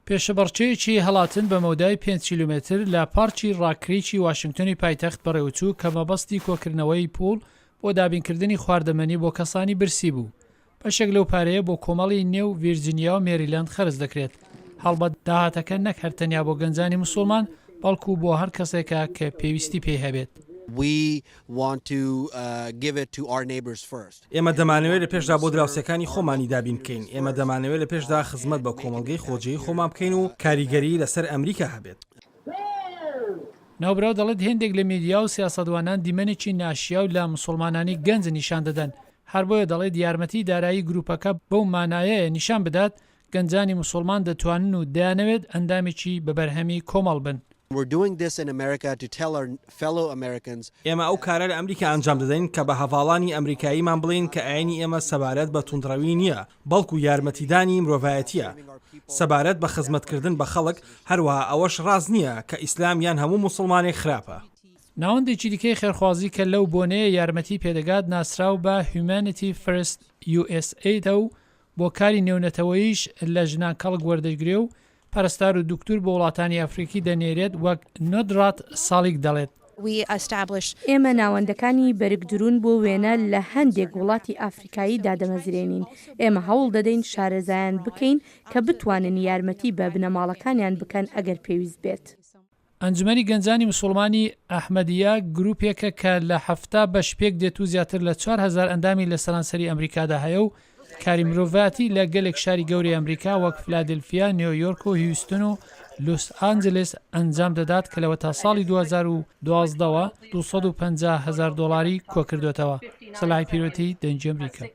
پێشبڕکێیەکی هەڵاتن بە مەودای پێنج کیلۆمەتر لە پارکی ڕاک کریکی واشنگتۆنی پایتەخت بەڕێوەچوو کە مەبەستی کۆکردنەوەی پووڵ بۆ دابینکردنی خواردەمەنی بۆ کەسانی برسی بوو. بەشێک لەو پارەیە بۆ کۆمەڵی نێو ڤیرجینیا و مێریلەند خەرج دەکرێت. هەڵبەت داهاتەکە نەک هەر تەنیا بۆ گەنجانی موسوڵمان، بەڵکو بۆ هەر کەسێکە کە پێویستی پێی هەبێت. ئێمە دەمانەوێت لە پێشدا بۆ دراوسێکانی خۆمانی دابین بکەین، ئێمە دەمانەوێت لە پێشدا خزمەت بە کۆمەڵگەی خۆجێی خۆمان بکەین و کاریگەریی لەسەر ئەمریکا هەبێت. ناوبراو دەڵێت هێندێک لە میدیا و سیاسەتوانان دیمەنێکی ناشیاو لە موسوڵمانانی گەنج نیشان دەدەن، هەر بۆیە دەڵێت یارمەتی دارایی گروپەکە بەو مانایەیە نیشان بدات گەنجانی موسوڵمان دەتوانن و دەیانەوێت ئەندامێکی بە بەرهەمی کۆمەڵ بن. ئێمە ئەو کارە لە ئەمریکا ئەنجام دەدەین کە بە هەڤاڵانی ئەمریکاییمان بڵێین کە ئایینی ئێمە سەبارەت بە توندڕەوی نییە، بەڵکو یارمەتیدانی مرۆڤایەتییە سەبارەت بە خزمەتکردن بە خەڵک، هەروەها ئەوەش ڕاست نییە کە ئیسلام یان هەموو موسڵمانێک خراپە. ناوەندێکی دیکەی خێرخوازی کە لەو بۆنەیە یارمەتی پێدەگات ناسراو بە Humanity First USAid ە و بۆ کاری نێونەتەوەییش لە ژنان کەڵک وەردەگرێ و پەرستار و دوکتور بۆ وڵاتانی ئەفریکی دەنێرێت وەک نۆدرات ساڵیک دەڵێت. ئێمە ناوەندەکانی بەرگدروون بۆ وێنە لە هەندێک وڵاتی ئافریکایی دادەمەزرێنین، ئێمە هەوڵ دەدەین شارەزایان بکەین کە بتوانن یارمەتی بە بنەماڵەکانیان بکەن ئەگەر پێویست بێت. ئەنجومەنی گەنجانی موسوڵمانی ئەحمەدییە گروپێکە کە لە 70 بەش پێک دێت و زیاتر لە 4000 ئەندامی لە سەرانسەری ئەمریکادا هەیە و کاری مرۆڤایەتی لە گەلێک شاری گەورەی ئەمریکا وەک فلادلفیا، نیۆیۆرک و هیوستن و لوس ئانجلس ئەنجام دەدات کە لەوەتا ساڵی 2012 ەوە 250 هەزار دۆڵاری کۆکردۆتەوە. سەلاحی پیرۆتی، دەنگی ئەمریکا.